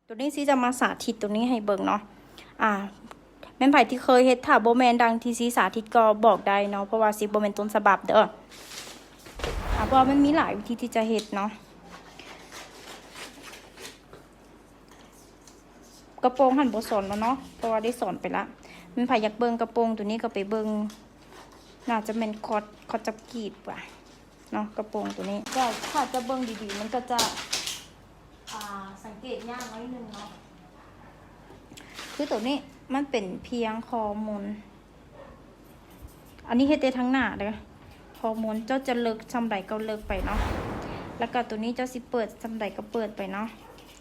ໂຕນີ້ຊີຈະມາສາທິດໂຕນີ້ໃຫ້ເບິ່ງເນາະ. ອາ ແມ່ນໃຜທີ່ເຄີຍເຮັດ ຖ້າບໍ່ແມ່ນດັ່ງທີ່ຊີສາທິດກໍບອກໄດ້ເນາະ ເພາະວ່າຊີບໍ່ແມ່ນຕົ້ນສະບັບເດີ. ອາ ເພາະວ່າມັນມີຫຼາຍວິທີທີ່ຈະເຮັດເນາະ. ກະໂປງຫັ້ນບໍ່ສອນແລ້ວເນາະ ເພາະວ່າໄດ້ສອນໄປລະ. ແມ່ນໃຜຢາກເບິ່ງກະໂປງໂຕນີ້ກໍໄປເບິ່ງ ໜ້າຈະແມ່ນຄອດ ຄອດຈັບກີບວ່າເນາະ ກະໂປງໂຕນີ້. ກໍຖ້າຈະເບິ່ງດີໆ ມັນກໍຈະ ອາ ສັງເກດຍາກໜ້ອຍໜຶ່ງເນາະ. ຄືໂຕນີ້ມັນເປັນພຽງຂໍ້ມູນ ອັນນີ້ເຮັດແຕ່ທາງໜ້າເດີ ຂໍ້ມູນ. ເຈົ້າຈະເລິກຊ່ຳໃດກໍເລິກໄປເນາະ ແລ້ວກໍໂຕນີ້ເຈົ້າຊິເປີດຊ່ຳໃດກໍເປີດໄປເນາະ.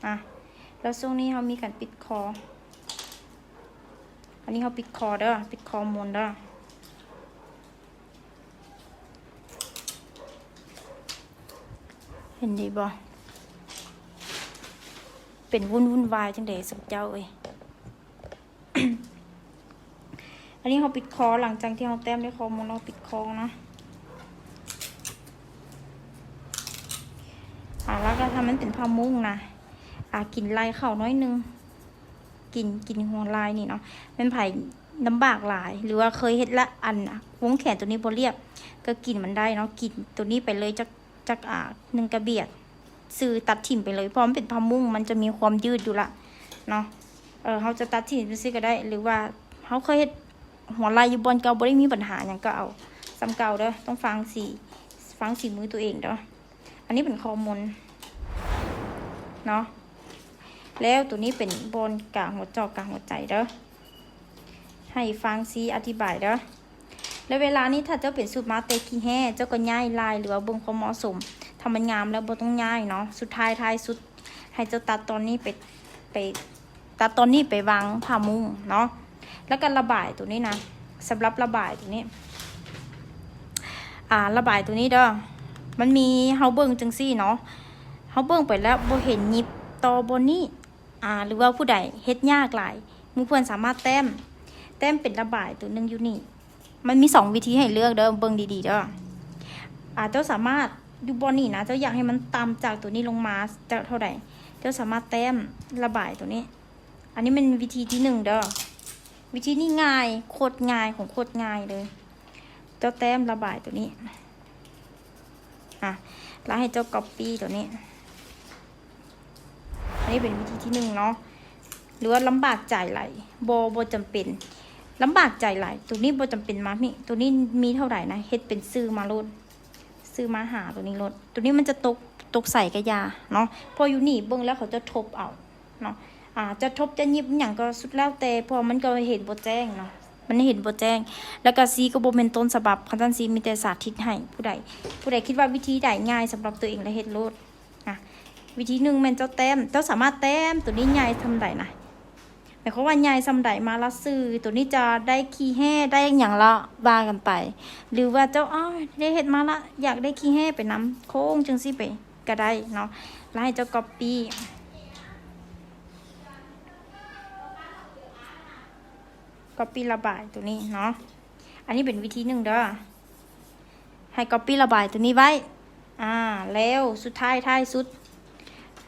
ອາ ແລ້ວຊ່ວງນີ້ເຮົາມີການປິດຄໍ ອັນນີ້ເຮົາປິດຄໍເດີ ປິດຂໍ້ມູນເດີ. ເຫັນດີບໍ່? ເປັນວຸ່ນວຸ່ນວາຍຈັ່ງໃດຊຸມເຈົ້າເອີຍ. ອັນນີ້ເຮົາປິດຄໍ ຫຼັງຈາກທີ່ເຮົາແຕ້ມດ້ວຍຂໍ້ມູນ ເຮົາປິດຄໍເນາະ. ອາ ແລ້ວກໍຖ້າມັນເປັນຜ້າມຸ້ງນະ ອາ ກິນໄລ່ເຂົ້າໜ້ອຍໜຶ່ງ ກິນ ກິນຫົວລາຍນີ້ເນາະ. ແມ່ນໃຜລຳບາກຫຼາຍ ຫຼືວ່າເຄີຍເຮັດລະ ອັນ ວົງແຂນໂຕນີ້ບໍ່ລຽບ ກໍກິນມັນໄດ້ເນາະ. ກິນໂຕນີ້ໄປເລີຍ ຈັກ ຈັກ ອາ ໜຶ່ງກະບຽດ ຊື່ຕັດຖິ້ມໄປເລີຍ ເພາະມັນເປັນຜ້າມຸ້ງ ມັນຈະມີຄວາມຍືດຢູ່ລະເນາະ. ເອີ ເຮົາຈະຕັດຖິ້ມຈັ່ງຊີ້ກໍໄດ້ ຫຼືວ່າເຮົາເຄີຍເຮັດຫົວໄລ່ຢູ່ບ່ອນເກົ່າ ບໍ່ໄດ້ມີບັນຫາຫຍັງ ກໍເອົາສ່ຳເກົ່າເດີ. ຕ້ອງຟັງສີ ຟັງສີມືຕົວເອງເດີ. ອັນນີ້ເປັນຂໍ້ມູນເນາະ ແລ້ວໂຕນີ້ເປັນບ່ອນກາງຫົວຈອກກາງຫົວໃຈເດີ. ໃຫ້ຟັງຊີອະທິບາຍເດີ. ແລ້ວເວລານີ້ຖ້າເຈົ້າເປັນຊຸດມາແຕ່ຂີ້ແຮ້ ເຈົ້າກໍຍ້າຍລາຍ ຫຼືວ່າເບິ່ງຄວາມເໝາະສົມ ຖ້າມັນງາມແລ້ວບໍ່ຕ້ອງຍ້າຍເນາະ. ສຸດທ້າຍ ທ້າຍສຸດ ໃຫ້ເຈົ້າຕັດຕອນນີ້ໄປ ໄປ ຕັດຕອນນີ້ໄປວາງຜ້າມຸ້ງເນາະ. ແລ້ວກໍລະບາຍໂຕນີ້ນະ ສຳລັບລະບາຍໂຕນີ້ ອາ ລະບາຍໂຕນີ້ເດີ ມັນມີ ເຮົາເບິ່ງຈັ່ງຊີ້ເນາະ ເຮົາເບິ່ງໄປແລ້ວບໍ່ເຫັນຫຍິບຕໍ່ບ່ອນນີ້ ອາ ຫຼືວ່າຜູ້ໃດເຮັດຍາກຫຼາຍ ໝູ່ເພື່ອນສາມາດແຕ້ມ ແຕ້ມເປັນລະບາຍໂຕໜຶ່ງຢູ່ນີ້. ມັນມີສອງວິທີໃຫ້ເລືອກເດີ ເບິ່ງດີໆເດີ. ອາ ເຈົ້າສາມາດ ຢູ່ບ່ອນນີ້ນະ ເຈົ້າຢາກໃຫ້ມັນຕ່ຳຈາກໂຕນີ້ລົງມາຈາກເທົ່າໃດ ເຈົ້າສາມາດແຕ້ມລະບາຍໂຕນີ້. ອັນນີ້ແມ່ນວິທີທີໜຶ່ງເດີ. ວິທີນີ້ງ່າຍ ໂຄດງ່າຍຂອງໂຄດງ່າຍເລີຍ. ເຈົ້າແຕ້ມລະບາຍໂຕນີ້ ອາ ແລ້ວໃຫ້ເຈົ້າກັອບປີ້ໂຕນີ້. ອັນນີ້ເປັນວິທີທີໜຶ່ງເນາະ. ຫຼືວ່າລຳບາກໃຈຫຼາຍ ບໍ່ ບໍ່ຈຳເປັນ ລຳບາກໃຈຫຼາຍ ໂຕນີ້ບໍ່ຈຳເປັນມານີ້ ໂຕນີ້ມີເທົ່າໃດນະ ເຮັດເປັນຊື່ມາໂລດ ຊື່ມາຫາໂຕນີ້ໂລດ. ໂຕນີ້ມັນຈະຕົກ ຕົກໃສກະຢ່າເນາະ ເພາະຢູ່ນີ້ເບິ່ງແລ້ວເຂົາຈະທົບເອົາເນາະ. ອາ ຈະທົບຈະຫຍິບຫຍັງກໍສຸດແລ້ວແຕ່ ເພາະມັນກໍເຫັນບໍ່ແຈ້ງເນາະ ມັນເຫັນບໍ່ແຈ້ງ. ແລ້ວກໍຊີກໍບໍ່ແມ່ນຕົ້ນສະບັບ ຄັນຊັ້ນຊີມີແຕ່ສາທິດໃຫ້. ຜູ້ໃດ ຜູ້ໃດຄິດວ່າວິທີໃດງ່າຍສຳລັບຕົວເອງ ແລ້ວເຮັດໂລດ. ອາ ວິທີໜຶ່ງແມ່ນເຈົ້າແຕ້ມ ເຈົ້າສາມາດແຕ້ມໂຕນີ້ໃຫຍ່ຊ່ຳໃດນະ ໝາຍຄວາມວ່າໃຫຍ່ຊ່ຳໃດມາລະຊື່ ໂຕນີ້ຈະໄດ້ຂີ້ແຮ້ໄດ້ຫຍັງລະວ່າກັນໄປ ຫຼືວ່າເຈົ້າ ອ້າວ ໄດ້ເຮັດມາລະ ຢາກໄດ້ຂີ້ແຮ້ໄປນຳ ໂຄ້ງຈັ່ງຊີ້ໄປກະໄດ້ເນາະ. ແລ້ວໃຫ້ເຈົ້າກັອບປີ້ ກັອບປີ້ລະບາຍໂຕນີ້ເນາະ. ອັນນີ້ເປັນວິທີໜຶ່ງເດີ ໃຫ້ກັອບປີ້ລະບາຍໂຕນີ້ໄວ້. ອາ ແລ້ວສຸດທ້າຍ ທ້າຍສຸດ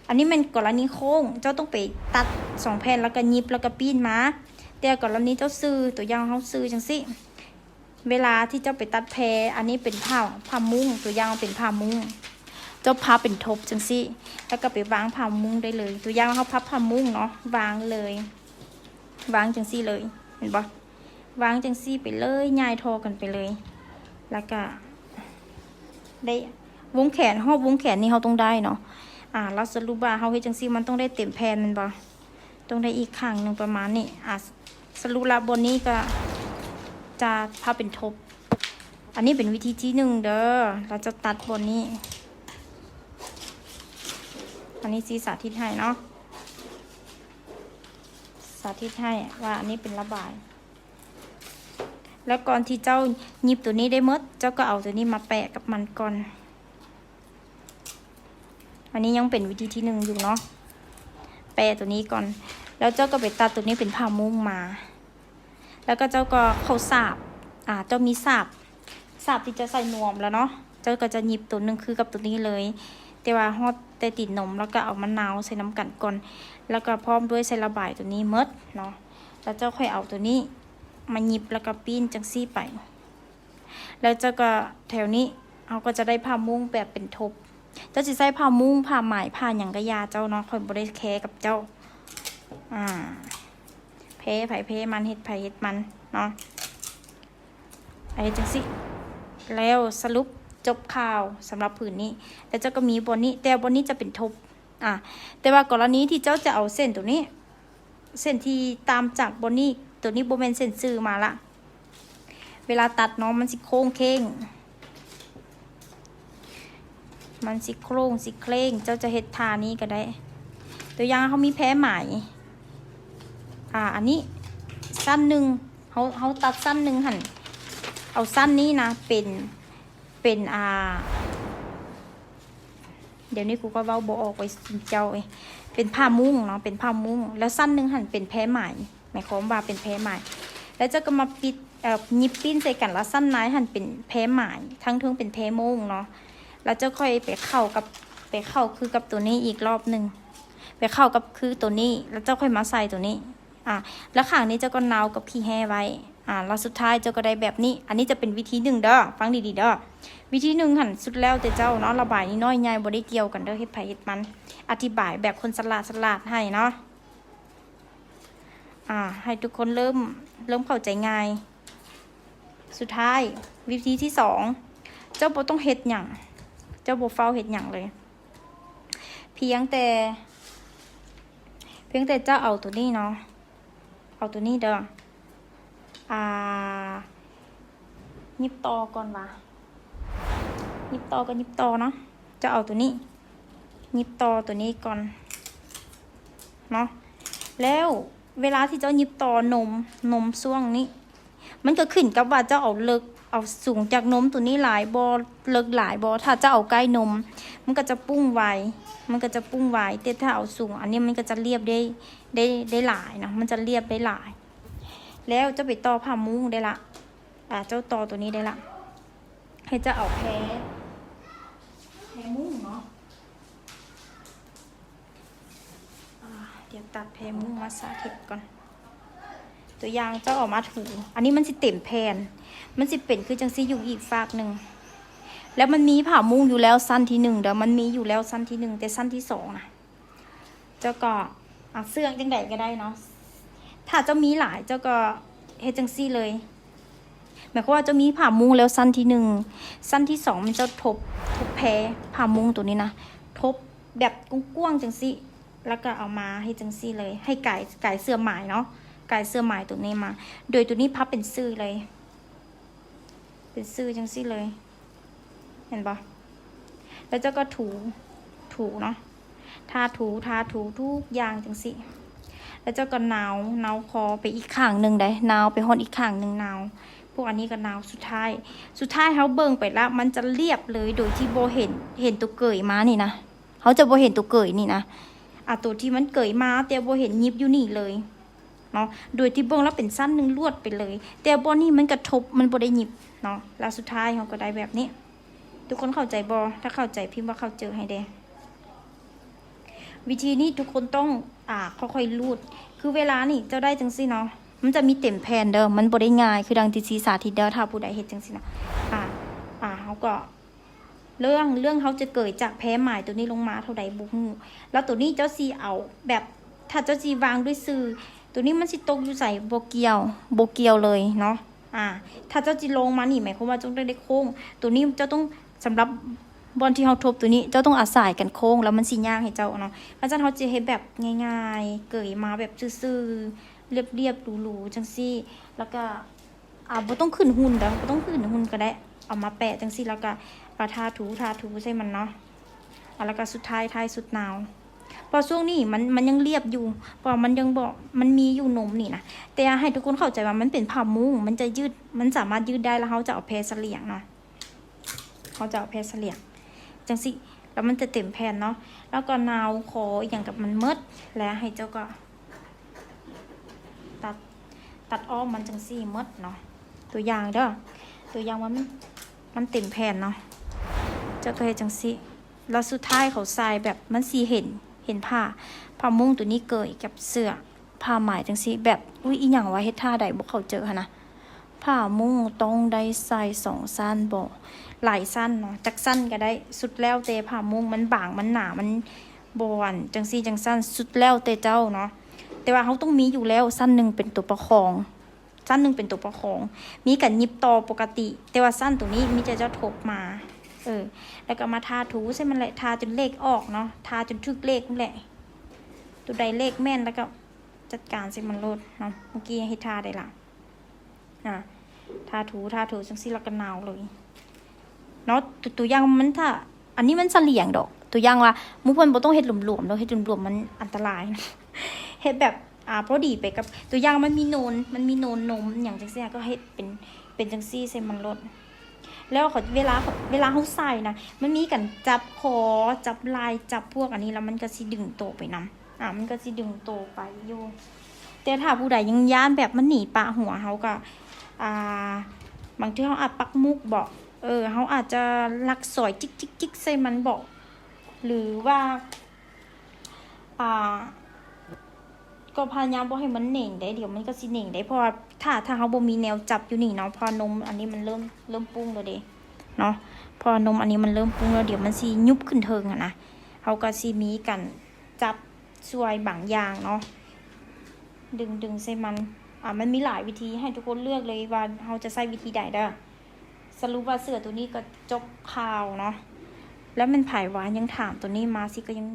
ອັນນີ້ແມ່ນກໍລະນີໂຄ້ງ ເຈົ້າຕ້ອງໄປຕັດສອງແຜ່ນ ແລ້ວກໍຫຍິບ ແລ້ວກໍປີ້ນມາ. ແຕ່ກໍລະນີເຈົ້າຊື່ ຕົວຢ່າງເຮົາຊື່ຈັ່ງຊີ້ ເວລາທີ່ເຈົ້າໄປຕັດແພ ອັນນີ້ເປັນຜ້າ ຜ້າມຸ້ງ ຕົວຢ່າງເປັນຜ້າມຸ້ງ ເຈົ້າພັບເປັນທົບຈັ່ງຊີ້ ແລ້ວກໍໄປວາງຜ້າມຸ້ງໄດ້ເລີຍ. ຕົວຢ່າງເຮົາພັບຜ້າມຸ້ງເນາະ ວາງເລີຍ ວາງຈັ່ງຊີ້ເລີຍ ເຫັນບໍ່? ວາງຈັ່ງຊີ້ໄປເລີຍ ຍ້າຍທໍ່ກັນໄປເລີຍ ແລ້ວກະໄດ້ວົງແຂນ ຮອບວົງແຂນນີ້ເຮົາຕ້ອງໄດ້ເນາະ. ອາ ແລ້ວສະຫຼຸບວ່າເຮົາເຮັດຈັ່ງຊີ້ ມັນຕ້ອງໄດ້ເຕັມແຜ່ນແມ່ນບໍ່? ຕ້ອງໄດ້ອີກຂ້າງໜຶ່ງປະມານນີ້. ອາ ສະຫຼຸບລະບ່ອນນີ້ກະຈະພາເປັນທົບ. ອັນນີ້ເປັນວິທີທີໜຶ່ງເດີ ລະຈະຕັດບ່ອນນີ້. ອັນນີ້ຊີສາທິດໃຫ້ເນາະ ສາທິດໃຫ້ວ່າອັນນີ້ເປັນລະບາຍ. ແລ້ວກ່ອນທີ່ເຈົ້າຫຍິບໂຕນີ້ໄດ້ໝົດ ເຈົ້າກໍເອົາໂຕນີ້ມາແປະກັບມັນກ່ອນ. ອັນນີ້ຍັງເປັນວິທີທີໜຶ່ງຢູ່ເນາະ ແປະໂຕນີ້ກ່ອນ ແລ້ວເຈົ້າກໍໄປຕັດໂຕນີ້ເປັນຜ້າມຸ້ງມາ ແລ້ວກໍເຈົ້າກໍເຂົ້າສາບ ອາ ເຈົ້າມີສາບ ສາບທີ່ຈະໃສ່ນວມແລ້ວເນາະ ເຈົ້າກໍຈະຫຍິບໂຕໜຶ່ງຄືກັບໂຕນີ້ເລີຍ ແຕ່ວ່າຮອດແຕ່ຕີນນົມ ແລ້ວກໍເອົາມະນາວໃສ່ນຳກັນກ່ອນ. ແລ້ວກໍພ້ອມດ້ວຍສາຍລະບາຍຕົວນີ້ໝົດເນາະ. ແລ້ວເຈົ້າຄ່ອຍເອົາຕົວນີ້ມາຫຍິບ ແລ້ວກໍປີ້ນຈັ່ງຊີ້ໄປ. ແລ້ວເຈົ້າກໍແຖວນີ້ ເຮົາກໍຈະໄດ້ຜ້າມຸ້ງແບບເປັນທົບ. ເຈົ້າຊິໃຊ້ຜ້າມຸ້ງ ຜ້າໄໝ ຜ້າຫຍັງກໍຢ່າເຈົ້າເນາະ, ຂ້ອຍບໍ່ໄດ້ແຄກັບເຈົ້າ. ອາ ແພໃຜແພມັນ ເຮັດໃຜເຮັດມັນເນາະ. ເຮັດຈັ່ງຊີ້ ແລ້ວສະຫຼຸບຈົບຂ່າວສຳລັບຜືນນີ້. ແລ້ວເຈົ້າກໍມີບ່ອນນີ້ ແຕ່ບ່ອນນີ້ຈະເປັນທົບ. ອາ ແຕ່ວ່າກໍລະນີທີ່ເຈົ້າຈະເອົາເສັ້ນຕົວນີ້ ເສັ້ນທີ່ຕາມຈາກບ່ອນນີ້ ຕົວນີ້ບໍ່ແມ່ນເສັ້ນຊື່ມາລະ. ເວລາຕັດເນາະ ມັນຊິໂຄ້ງເຄ້ງ ມັນຊິໂຄ້ງຊິເຄ້ງ. ເຈົ້າຈະເຮັດທ່ານີ້ກໍໄດ້. ຕົວຢ່າງເຮົາມີແພໄໝ ອາ ອັນນີ້ຊັ້ນໜຶ່ງ ເຮົາ ເຮົາຕັດຊັ້ນໜຶ່ງຫັ້ນ ເອົາຊັ້ນນີ້ນະ ເປັນ ເປັນ ອາ ດຽວນີ້ກູກໍເວົ້າບໍ່ອອກໄປເຈົ້າເອີຍ. ເປັນຜ້າມຸ້ງເນາະ ເປັນຜ້າມຸ້ງ ແລ້ວຊັ້ນໜຶ່ງຫັ້ນເປັນແພໄໝ ໝາຍຄວາມວ່າເປັນແພໄໝ ແລ້ວເຈົ້າກໍມາປິດ ເອີ ຫຍິບປີ້ນໃສ່ກັນ ແລ້ວຊັ້ນໃນຫັ້ນເປັນແພໄໝ ທາງເທິງເປັນແພມຸ້ງເນາະ. ແລ້ວເຈົ້າຄ່ອຍໄປເຂົ້າກັບ ໄປເຂົ້າຄືກັບຕົວນີ້ອີກລອບໜຶ່ງ ໄປເຂົ້າກັບຄືຕົວນີ້ ແລ້ວເຈົ້າຄ່ອຍມາໃສ່ຕົວນີ້. ອາ ແລ້ວຂ້າງນີ້ເຈົ້າກໍນາວກັບຂີ້ແຮ້ໄວ້. ອາ ແລ້ວສຸດທ້າຍເຈົ້າກໍໄດ້ແບບນີ້. ອັນນີ້ຈະເປັນວິທີໜຶ່ງເດີ ຟັງດີໆເດີ. ວິທີໜຶ່ງຫັ້ນ ສຸດແລ້ວແຕ່ເຈົ້າເນາະ ລະບາຍນີ້ນ້ອຍໃຫຍ່ບໍ່ໄດ້ກ່ຽວກັນເດີ ເຮັດໃຜເຮັດມັນ ອະທິບາຍແບບຄົນສະຫຼາດໆໃຫ້ເນາະ. ອາ ໃຫ້ທຸກຄົນເລີ່ມ ເລີ່ມເຂົ້າໃຈງ່າຍ. ສຸດທ້າຍ ວິທີທີສອງ ເຈົ້າບໍ່ຕ້ອງເຮັດຫຍັງ ເຈົ້າບໍ່ຟ້າວເຮັດຫຍັງເລີຍ. ພຽງແຕ່ ພຽງແຕ່ເຈົ້າເອົາຕົວນີ້ເນາະ ເອົາຕົວນີ້ເດີ ອາ ຫຍິບຕໍ່ກ່ອນວ່າ ຫຍິບຕໍ່ກໍຫຍິບຕໍ່ເນາະ. ເຈົ້າເອົາຕົວນີ້ ຫຍິບຕໍ່ຕົວນີ້ກ່ອນເນາະ. ແລ້ວເວລາທີ່ເຈົ້າຫຍິບຕໍ່ນົມ ນົມຊ່ວງນີ້ ມັນກໍຂຶ້ນກັບວ່າເຈົ້າເອົາເລິກ ເອົາສູງຈາກນົມຕົວນີ້ຫຼາຍບໍ່ ເລິກຫຼາຍບໍ່. ຖ້າເຈົ້າເອົາໃກ້ນົມ ມັນກໍຈະປຸ້ງໄວ ມັນກໍຈະປຸ້ງໄວ. ແຕ່ຖ້າເອົາສູງ ອັນນີ້ມັນກໍຈະລຽບໄດ້ ໄດ້ ໄດ້ຫຼາຍເນາະ ມັນຈະລຽບໄດ້ຫຼາຍ. ແລ້ວເຈົ້າໄປຕໍ່ຜ້າມຸ້ງໄດ້ລະ ອາ ເຈົ້າຕໍ່ຕົວນີ້ໄດ້ລະ ໃຫ້ເຈົ້າເອົາແພ ແພມຸ້ງເນາະ. ອາ ດຽວຕັດແພມຸ້ງມາສາທິດກ່ອນ. ຕົວຢ່າງເຈົ້າເອົາມາຖູ ອັນນີ້ມັນຊິເຕັມແຜ່ນ ມັນຊິເປັນຄືຈັ່ງຊີ້ຢູ່ອີກຟາກໜຶ່ງ. ແລ້ວມັນມີຜ້າມຸ້ງຢູ່ແລ້ວຊັ້ນທີໜຶ່ງເດີ ມັນມີຢູ່ແລ້ວຊັ້ນທີໜຶ່ງ ແຕ່ຊັ້ນທີສອງນະ ເຈົ້າກໍ ອາ ເຊື່ອງຈັ່ງໃດກໍໄດ້ເນາະ. ຖ້າເຈົ້າມີຫຼາຍ ເຈົ້າກໍເຮັດຈັ່ງຊີ້ເລີຍ. ໝາຍຄວາມວ່າເຈົ້າມີຜ້າມຸ້ງແລ້ວຊັ້ນທີໜຶ່ງ ຊັ້ນທີສອງ ມັນຈະທົບ ທົບແພຜ້າມຸ້ງຕົວນີ້ນະ ທົບແບບກວ້າງໆຈັ່ງຊີ້ ແລ້ວກໍເອົາມາເຮັດຈັ່ງຊີ້ເລີຍ ໃຫ້ກາຍ ກາຍເສື້ອໝາຍເນາະ ກາຍເສື້ອໝາຍຕົວນີ້ມາ ໂດຍຕົວນີ້ພັບເປັນຊື່ເລີຍ ເປັນຊື່ຈັ່ງຊີ້ເລີຍ ເຫັນບໍ່? ແລ້ວເຈົ້າກໍຖູ ຖູເນາະ ທາຖູ ທາຖູທຸກຢ່າງຈັ່ງຊີ້. ແລ້ວເຈົ້າກໍນາວ ນາວຄໍໄປອີກຂ້າງໜຶ່ງໄດ໋ ນາວໄປຮອດອີກຂ້າງໜຶ່ງ ນາວ ພວກອັນນີ້ກໍນາວ. ສຸດທ້າຍ ສຸດທ້າຍເຮົາເບິ່ງໄປລະ ມັນຈະລຽບເລີຍ ໂດຍທີ່ບໍ່ເຫັນ ເຫັນຕົວເກີຍມານີ້ນະ ເຮົາຈະບໍ່ເຫັນຕົວເກີຍນີ້ນະ. ອາ ຕົວທີ່ມັນເກີຍມາ ແຕ່ບໍ່ເຫັນຫຍິບຢູ່ນີ້ເລີຍເນາະ ໂດຍທີ່ເບິ່ງລະເປັນຊັ້ນໜຶ່ງລວດໄປເລີຍ ແຕ່ບ່ອນນີ້ມັນກະທົບ ມັນບໍ່ໄດ້ຫຍິບເນາະ. ແລ້ວສຸດທ້າຍເຮົາກໍໄດ້ແບບນີ້. ທຸກຄົນເຂົ້າໃຈບໍ່? ຖ້າເຂົ້າໃຈພິມວ່າເຂົ້າໃຈໃຫ້ແດ່. ວິທີນີ້ທຸກຄົນຕ້ອງ ອາ ຄ່ອຍໆຮູດ ຄືເວລານີ້ເຈົ້າໄດ້ຈັ່ງຊີ້ເນາະ ມັນຈະມີເຕັມແຜ່ນເດີ ມັນບໍ່ໄດ້ງ່າຍຄືດັ່ງທີ່ຊິສາທິດເດີ. ຖ້າຜູ້ໃດເຮັດຈັ່ງຊີ້ນະ ອາ ອາ ເຮົາກໍ ເລື່ອງ ເລື່ອງເຮົາຈະເກີຍຈາກແພໝາຍຕົວນີ້ລົງມາເທົ່າໃດບໍ່ຮູ້. ແລ້ວຕົວນີ້ເຈົ້າຊິເອົາແບບ ຖ້າເຈົ້າຊິວາງດ້ວຍຊື່ ຕົວນີ້ມັນຊິຕົກຢູ່ໃສ ບໍ່ກ່ຽວ ບໍ່ກ່ຽວເລີຍເນາະ. ອາ ຖ້າເຈົ້າຊິລົງມານີ້ ໝາຍຄວາມວ່າເຈົ້າຕ້ອງໄດ້ໂຄ້ງ ຕົວນີ້ເຈົ້າຕ້ອງ ສຳລັບບ່ອນທີ່ເຮົາທົບຕົວນີ້ ເຈົ້າຕ້ອງອາໄສກັນໂຄ້ງ ແລ້ວມັນຊິຍາກໃຫ້ເຈົ້າເນາະ. ຄັນຊັ້ນເຮົາຈະເຮັດແບບງ່າຍໆ ເກີຍມາແບບຊື່ໆ ລຽບໆ ຫຼູໆ ຈັ່ງຊີ້ ແລ້ວກະ ອາ ບໍ່ຕ້ອງຂຶ້ນຫຸ່ນເດີ ບໍ່ຕ້ອງຂຶ້ນຫຸ່ນກໍໄດ້ ເອົາມາແປະຈັ່ງຊີ້ ແລ້ວກໍ ອາ ທາຖູ ທາຖູໃສ່ມັນເນາະ. ອາ ແລ້ວກໍສຸດທ້າຍ ທ້າຍສຸດນາວ ເພາະຊ່ວງນີ້ມັນ ມັນຍັງລຽບຢູ່ ເພາະວ່າມັນຍັງບໍ່ ມັນມີຢູ່ນົມນີ້ນະ. ແຕ່ໃຫ້ທຸກຄົນເຂົ້າໃຈວ່າມັນເປັນຜ້າມຸ້ງ ມັນຈະຍືດ ມັນສາມາດຍືດໄດ້ ແລ້ວເຮົາຈະເອົາແພສະຫຼຽງເນາະ ເຮົາຈະເອົາແພສະຫຼຽງຈັ່ງຊີ້ ແລ້ວມັນຈະເຕັມແຜ່ນເນາະ. ແລ້ວກໍນາວຄໍອີ່ຫຍັງກັບມັນໝົດ ແລ້ວໃຫ້ເຈົ້າກໍ ຕັດ ຕັດອ້ອມມັນຈັ່ງຊີ້ໝົດເນາະ. ຕົວຢ່າງເດີ ຕົວຢ່າງວ່າມັນ ມັນເຕັມແຜ່ນເນາະ ເຈົ້າກໍເຮັດຈັ່ງຊີ້ ແລ້ວສຸດທ້າຍເຂົາໃສ່ແບບມັນຊິເຫັນ ເຫັນຜ້າ ຜ້າມຸ້ງໂຕນີ້ເກີຍກັບເສື້ອ ຜ້າໄໝຈັ່ງຊີ້ ແບບ ອຸ້ຍ ອີ່ຫຍັງວະ ເຮັດທ່າໃດບໍ່ເຂົ້າໃຈຫັ້ນນະ. ຜ້າມຸ້ງຕ້ອງໄດ້ໃສ່ສອງຊັ້ນບໍ? ຫຼາຍຊັ້ນເນາະ ຈັກຊັ້ນກໍໄດ້ ສຸດແລ້ວແຕ່ຜ້າມຸ້ງ ມັນບາງ ມັນໜາ ມັນບໍ່ອັນ ຈັ່ງຊີ້ຈັ່ງຊັ້ນ ສຸດແລ້ວແຕ່ເຈົ້າເນາະ. ແຕ່ວ່າເຮົາຕ້ອງມີຢູ່ແລ້ວ ຊັ້ນໜຶ່ງເປັນຕົວປະຄອງ ຊັ້ນໜຶ່ງເປັນຕົວປະຄອງ ມີການຫຍິບຕໍ່ປົກກະຕິ ແຕ່ວ່າຊັ້ນໂຕນີ້ມີແຕ່ເຈົ້າທົບມາ ເອີ ແລ້ວກໍມາທາຖູໃສ່ມັນແຫຼະ ທາຈົນເລກອອກເນາະ ທາຈົນຖືກເລກຫັ້ນແຫຼະ ໂຕໃດເລກແມ່ນ ແລ້ວກໍຈັດການໃສ່ມັນໂລດເນາະ. ເມື່ອກີ້ເຮັດທ່າໃດລະ ອາ ທາຖູ ທາຖູຈັ່ງຊີ້ ແລ້ວກໍນາວເລີຍເນາະ. ຕົວ ຕົວຢ່າງມັນ ຖ້າ ອັນນີ້ມັນສະຫຼຽງດອກ ຕົວຢ່າງວ່າໝູ່ເພິ່ນບໍ່ຕ້ອງເຮັດຫຼວມໆດອກ ເຮັດຫຼວມໆມັນອັນຕະລາຍ ເຮັດແບບ ອາ ພໍດີໄປກັບ ຕົວຢ່າງມັນມີໂນນ ມັນມີໂນນນົມຫຍັງຈັ່ງຊີ້ ກໍເຮັດເປັນ ເປັນຈັ່ງຊີ້ໃສ່ມັນໂລດ. ແລ້ວເຂົາ ເວລາ ເວລາເຮົາໃສ່ນະ ມັນມີການຈັບຄໍ ຈັບໄຫຼ່ ຈັບພວກອັນນີ້ ແລ້ວມັນກໍຊິດຶງໂຕໄປນຳ ອາ ມັນກໍຊິດຶງໂຕໄປຢູ່. ແຕ່ຖ້າຜູ້ໃດຍັງຢ້ານແບບມັນໜີປະຫົວເຮົາ ກໍ ອາ ບາງເທື່ອເຮົາອາດປັກໝຸກບໍ ເອີ ເຮົາອາດຈະລັກສອຍຈິກໆໆໃສ່ມັນບໍ ຫຼືວ່າ ອາ ກໍພະຍາຍາມບໍ່ໃຫ້ມັນເໜັງເດ້ ດຽວມັນກໍຊິເໜັງເດ້ ເພາະວ່າຖ້າ ຖ້າເຮົາບໍ່ມີແນວຈັບຢູ່ນີ້ເນາະ ເພາະນົມອັນນີ້ມັນເລີ່ມ ເລີ່ມປຸ້ງແລ້ວເດ້ເນາະ ເພາະນົມອັນນີ້ມັນເລີ່ມປຸ້ງແລ້ວ ດຽວມັນຊິຍຸບຂຶ້ນເທິງຫັ້ນນະ ເຮົາກໍຊິມີການຈັບຊ່ວຍບາງຢ່າງເນາະ ດຶງ ດຶງໃສ່ມັນ ອາ ມັນມີຫຼາຍວິທີ ໃຫ້ທຸກຄົນເລືອກເລີຍວ່າເຮົາຈະໃຊ້ວິທີໃດເດີ. ສະຫຼຸບວ່າເສື້ອໂຕນີ້ກໍຈົບຂ່າວເນາະ. ແລ້ວແມ່ນໃຜວະ ຍັງຖາມໂຕນີ້ມາຊິ ກໍຍັງ